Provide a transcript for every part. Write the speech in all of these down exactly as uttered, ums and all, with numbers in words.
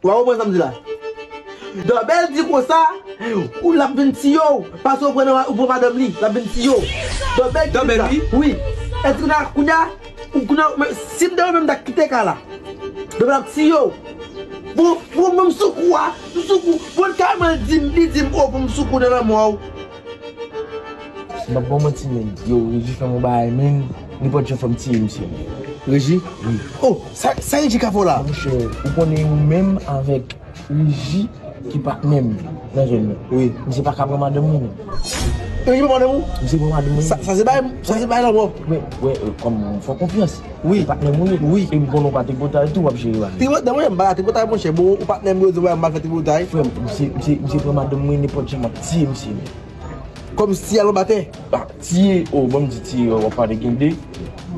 W a konprann sa m di la? Dòbèl di konsa, ou l ap vin tiye w, paske ou pran nan, ou pran madanm li, l ap vin tiye w. Dòbèl ki di sa. Wi. Èske kounye a, kounye a, ou kounye a, men si m te ou menm, m ta kite kay la. Dòbèl ap tiye w. Bon, bon, men m sou kou a, m sou kou. Bon, kareman li di m, li di m, o, pou m sou kou nan lanmò w. M ap ba w manti, men. Yo, Reji fè m yon bagay, men. Nenpòt jan fò m tiye misye, men. Reji? Wi. Oh, sa, sa Reji ka fè w la? Monchè, ou konnen ou menm avèk Reji ki patnè m nan zòn nan. Wi. Misye pa ka pran madanm mwen, men. Reji pran madanm ou? Misye pran madanm mwen. Sa, sa se bagay, sa se bagay lanmò. Men, wè, euh, kòm m fè w konfyans. Wi. Se patnè m ou ye. Wi. E m konnen w pa tripotay tou, w ap jere bagay. Tripotay, mwen, m pa tripotay, monchè. Bon, ou patnè m, yo di w m al fè tripotay. Frè m, misye, misye, misye pran madanm mwen, nenpòt jan m ap tiye misye, men. Kòm si al anba tè. Ah, tiye, oh, bon, m di tiye, oh, w ap pale gen de.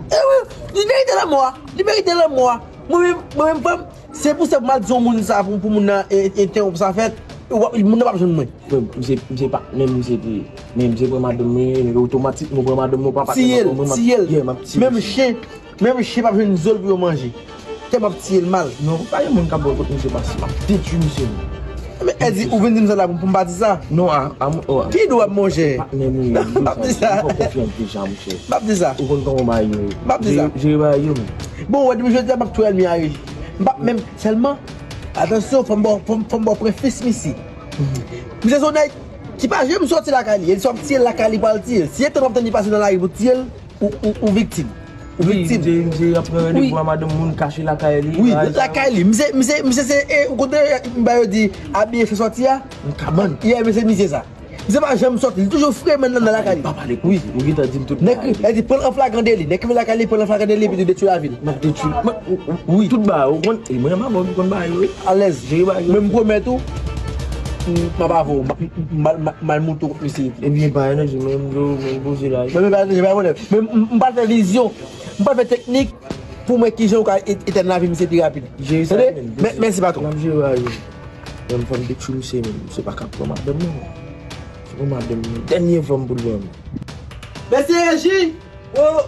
E wi, li merite lanmò a. Li merite lanmò a. Mwen menm, mwen menm, frè m, se pou sa m al di yon moun sa, pou, pou moun nan, e, e, entèwonp sa fèt, e w ap, moun nan p ap jwenn mwen. Frè m, misye, misye pa, men misye te, men misye pran madanm mwen, otomatikman pran madanm mwen, pa patnè m ankò, mwen m ap, yeah, m ap tiye. Tiye l, tiye l. Menm chen, menm chen p ap jwenn zo l pou yo manje. Tèlman m ap tiye l mal. Non, pa gen moun k ap wè kot misye pase. M ap detwi misye, non. Men, Èdi, ou vin di m sa la pou, pou m pa di sa? Non, a, a, oh, a. Ki dwòb, monchè? Patnè m ou ye, m p ap di sa. M fè w konfyans deja, monchè. M p ap di sa. Ou konn kòman bagay yo ye. M p ap di sa. Jere, jere bagay yo, men. Bon, ou wè, depi jodi a, m ap touye ènmi a Reji. M p ap menm, sèlman, atansyon, fò m ba w, fò m, fò m ba w prefis misye. Misye se yon nèg ki pa janm sòti lakay li. E si w ap tiye l lakay li, pral tiye l. Si e tann w ap tann li pase nan lari pou tiye l, ou, ou, ou viktim. Ou viktim. Wi, misye, misye ap pran randevou a madanm moun kache lakay li. Wi, lakay li. Misye, misye, misye se, e, ou kote, m ba yo di, abiye fè sòti a? Nan kabann. Yeah, misye, misye sa. Misye pa janm sòti, li toujou fremen nan, nan lakay li. Pa pale koze, ou gentan di m tout bagay. Nèg, e di pran l an flagran deli. Nèg ki vin lakay li, pran l an flagran deli, epi tou detwi lavi l. M ap detwi. Mwen, wi, tout bagay, ou konn, e mwen, m ap di w konn bagay yo, wi. Alèz. Jere bagay yo. Men m pwomèt ou, m, m ap avè w, m ap, m, m, m, m al moute w kont misye. Ebyen, pa gen danje, men m di w, men m poze la. Men, men, pa gen danje, pa gen pwoblèm. Men m, m, m pral fè vizyon. M pral fè teknik pou m wè kijan w ka e-, etèn lavi misye pi rapid. Jere sa, men, men, mèsi, patwon. N ap jere bagay yo. Menm fò m detwi misye, men misye pa ka pran madanm mwen. Misye pran madanm mwen. Dènye fwa m pou l pran m. Mèsi, Reji! Oh!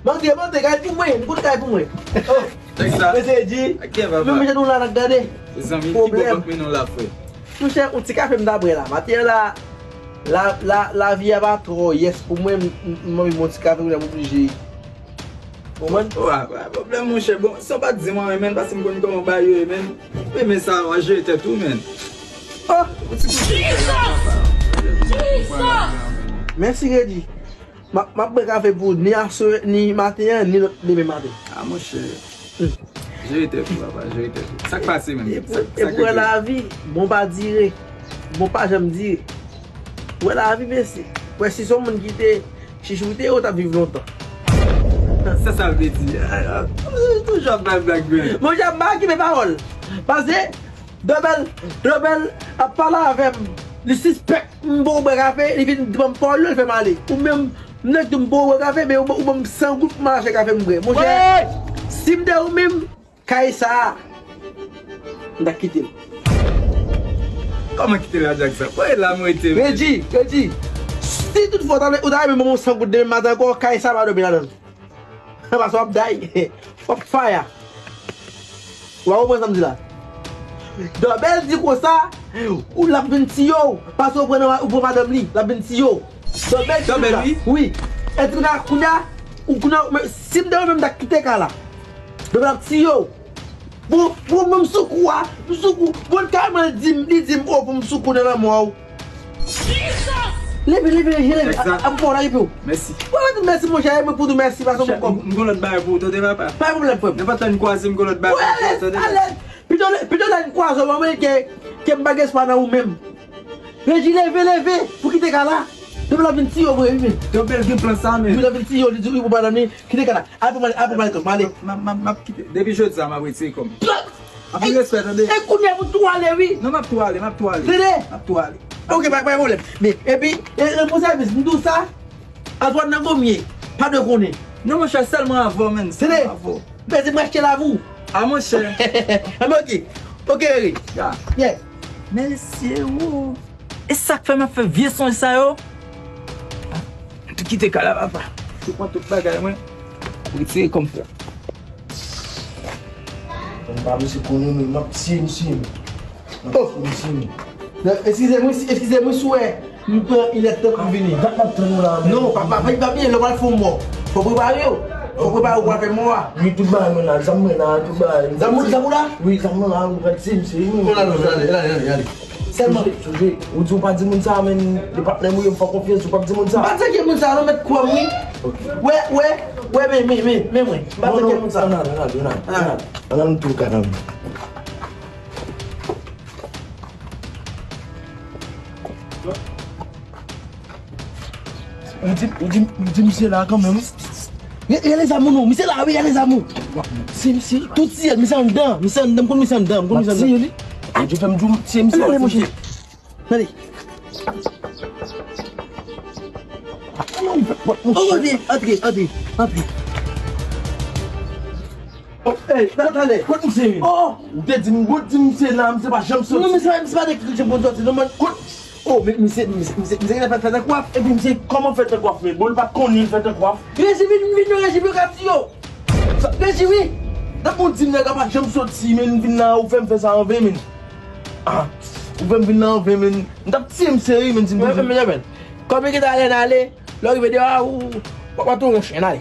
Mande, mande, kay pou mwen, m konn kay pou mwen. Oh! Nèg sa. Mèsi, Reji. Ak kè, papa? Menm jan nou la, n ap gade. Mezanmi, ki bò bank men nou la, frè? Monchè, yon ti kafe m ta pran la. Maten an la, la, la, lavi a pa twò yès pou mwen, m, m, m anvi yon ti kafe, m oblije. Konprann? Oh, ah, pa pwoblèm, monchè. Bon, san pa t di mwen, men, paske m konn kòman bagay yo ye, men. Men, men sa, w a jere tèt ou, men. Oh! Yon ti kote. Mèsi, Reji. M ap, m ap bwè kafe pou ou ni aswè, ni maten an, ni lòt demen maten. Ah, monchè. Hmm. Jere tèt ou, papa, jere tèt ou. Sa k pase menm? Sa, sa k regle? Lavi, bon pa dire. Bon pa janm dire. Wè lavi, mesye. Wè si se yon moun ki te chichoute, ou t ap viv lontan. Sa, sa l vle di? Ah, ah, toujou ap bay blag, men. Monchè, m pa okipe pawòl. Pase, Dòbèl, Dòbèl ap pale avè m. Li sispèk m poko bwè kafe, li vin di ban m pawòl yo, li fè m ale. Ou menm, m nèk di w m poko bwè kafe, men ou, ou ban m san goud pou m al achte kafe m bwè. Monchè, si m te ou menm, kay sa a, m ta kite l. Kòman kite l ak sa? Mwen la m rete. Reji, Reji, si toutfwa w ta, ou ta renmen ban m san goud demen maten ankò, kay sa a pa dòmi ladan l. Paske w ap day, w ap faya. W a konprann sa m di la? Dòbèl di konsa, ou l ap vin tiye w, paske ou pran nan, ou pran madanm li, l ap vin tiye w. Dòbèl di konsa. Wi. E di kounye a, kounye a, ou kounye a, men si m te ou menm, m ta kite kay la. Dòbèl ap tiye w. Bon, bon, bon, m sou kou a, m sou kou. Bon, kareman li di m, li di m, o, pou m sou kou nan lanmò w. Leve, leve, leve, leve. Exact. A, a, bon, la, epi w. Mèsi. Wè, wè, mèsi, monchè, mwen pou di w mèsi, paske mwen kòm. M gon lòt bagay pou ou, tande, papa. Pa gen pwoblèm, frè m. Nenpòt lè n kwaze, m gon lòt bagay pou ou, tande. Alèz, alèz. Pito, pito lè n kwaze, w wè, ke, ke m pa gen espwa nan ou menm. Reji, leve, leve, pou kite kay la. Dòbèl ap vin tiye w vre, wi, men. Dòbèl gen plan sa, men. Wi, l ap vin tiye w, li di, wi, pou madanm li, kite kay la. Al pou m ale, al pou m ale, kòm, ale. M ap, m ap, m ap kite. Depi jodi a, m ap retire kòm. Anpil respè, tande. E kounye a pou tou ale, wi. Non, m ap tou ale, m ap tou ale. Tande? M ap tou ale. Ok, pa, pa gen pwoblèm. Men, epi, e, e, pou sèvis, m di w sa, Antoine nan gomye, pa dwe konnen. Non, monchè, sèlman avè w, menn, sèlman avè w. Tande? Mèsi, m achte la pou ou. A, monchè. A, men ok. Ok, Eric. Ya. Yeah. Mesye, wo. E sa k fè m ap fè vye sonj sa yo? M te kite kay la, papa. M te pran tout bagay mwen. Retire kòm frè. M pa, mesye konnen, men m ap tiye misye. M ap tiye misye. Eskize m, eskize m, si w wè m pran inèdtan pou m vini. Dat m ap tann ou la, men. Non, pa, pa, pa, pa bliye, lè w pral fè yon mò. Fò w prepare w. Fò w prepare w pou w al fè mò a. Wi, tout bagay mwen la, zam mwen la, tout bagay. Zam ou, zam ou la? Wi, zam mwen la, ou pral tiye misye, wi. Ou la, non, ale, ale, ale, ale. Sèlman. Sonje, sonje, ou di ou pa di moun sa, men, le patnè m ou ye, m fè konfyans, ou p ap di moun sa. M pa tcheke moun sa, non, mèt kwè m, wi. Ok. Wè, wè, wè, men, men, men, men mwen. M pa tcheke moun sa. Non, non, ann al, ann al, ann al, ann al. Ann al, ann al tou, kananm. Ou di, ou di, ou di misye la kanmenm, wi. Gade, gade zam ou non, misye la, wi, gade zam ou. Se misye, tout tiye, misye anndan, misye anndan, m konn misye anndan, m konn misye anndan. Ou di fè m di w tiye misye. Ann ale, monchè. Ann ale. Oh, antre, antre, antre, antre. Oh, ey, talè. Kot misye ye? Oh, oh. Ou te di m, ou di misye la, misye pa janm soti. Non, misye, misye pa te janm konn soti, non, man. Kot? Oh, men misye, misye, misye, misye gentan fè, fè tan kwaf. Epi misye kòman fè tan kwaf, men? Bon, li pa t konnen li fè tan kwaf. Reji vin, vin, non, Reji, vin, yo ka di yo. Reji, wi. Tankou w di m nèg la pa janm soti, men vin la, ou fè m fè sa an ven, men. Ah, ou fè m vin la an ven, men. M t ap tiye misye, wi, men si m te... Kòm li gentan ale, l ale. Lè w rive deyò a, ou, w ap tou yon chen, ale.